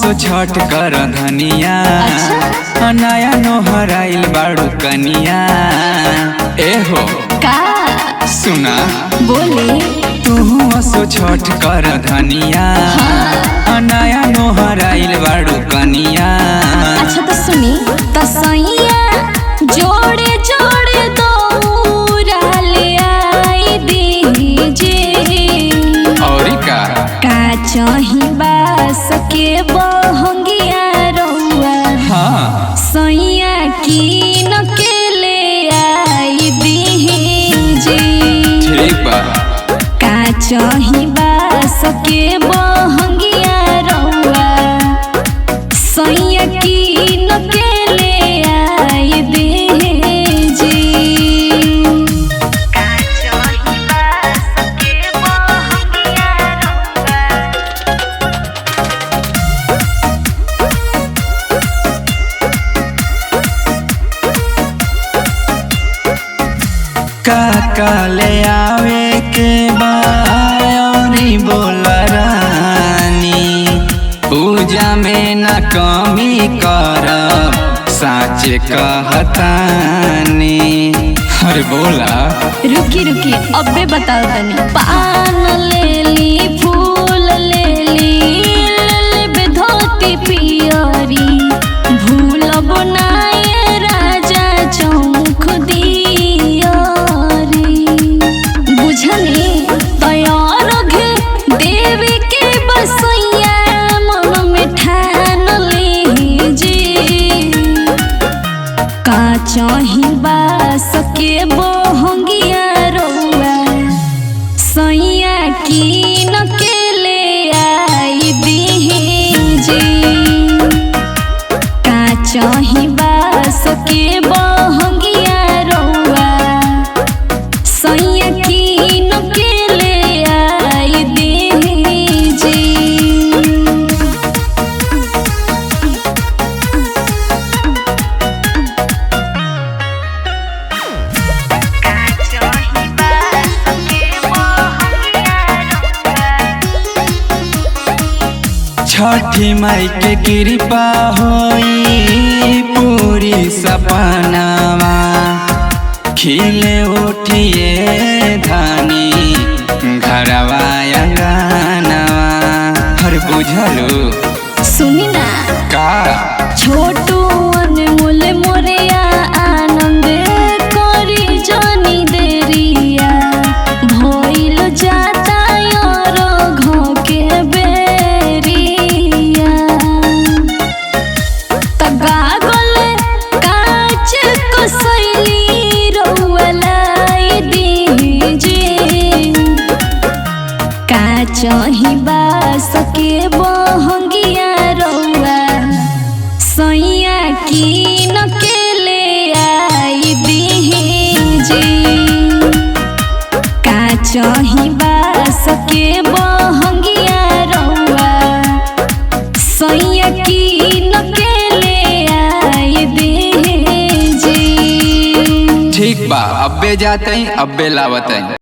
असो छठ कर धनिया। अच्छा। नया नोहर आइल बाड़ू कनिया। ए हो का सुना, बोली। तू असो छठ कर धनिया, नया नोहर आइल बाड़ू कनिया। अच्छा तो सुनी तसैया जोड़े जोड़े दौरा ले आई दीजे। औरी का? का चाही बास के बहंगिया रउआ। हाँ। सैया कीन के ले आई दीजे। ठीक बा। का चाही बास के बहंगिया रउआ, सैया कीन के ले आई दीजे। का चाही बास के बहंगिया रउआ। का का ले आवे के बा औरी बोल रानी, पूजा में न कमी करब साच कहतानी। अरे बोला। रुकी रुकी, अबे बताओ तनी। पान ले ली, फूल ले ली, ले लेबे धोती पियरी, भूल बनाए राजा चौख दियरी। बुझनी तैयार घे देवी के बसैया मन में ठान लीजे। का चाही बास के बहंगिया रउआ, सैया कीन के ले आई दीजे। का चाही बास के बहंगिया रउआ, सैया कीन के ले आई दीजे। छठी माई के कृपा होई पूरी सपनावा, खिले उठिए धानी घरवा अंगनवा। हर बुझलू? सुनी ना। का? छोटू अनमोल मोरिया आनंद करी जानी देरिया, भइल जाता यार घ के बेरिया। त गागल काच कसैली रउआ लाई दीजे। का चाही बास के बहंगिया रउआ, सैया कीन के ले आई दीजे। का चाही बास के बहंगिया रउआ, सैया कीन के ले आई दीजे। ठीक बा, अब्बे जातई अब्बे लावतई।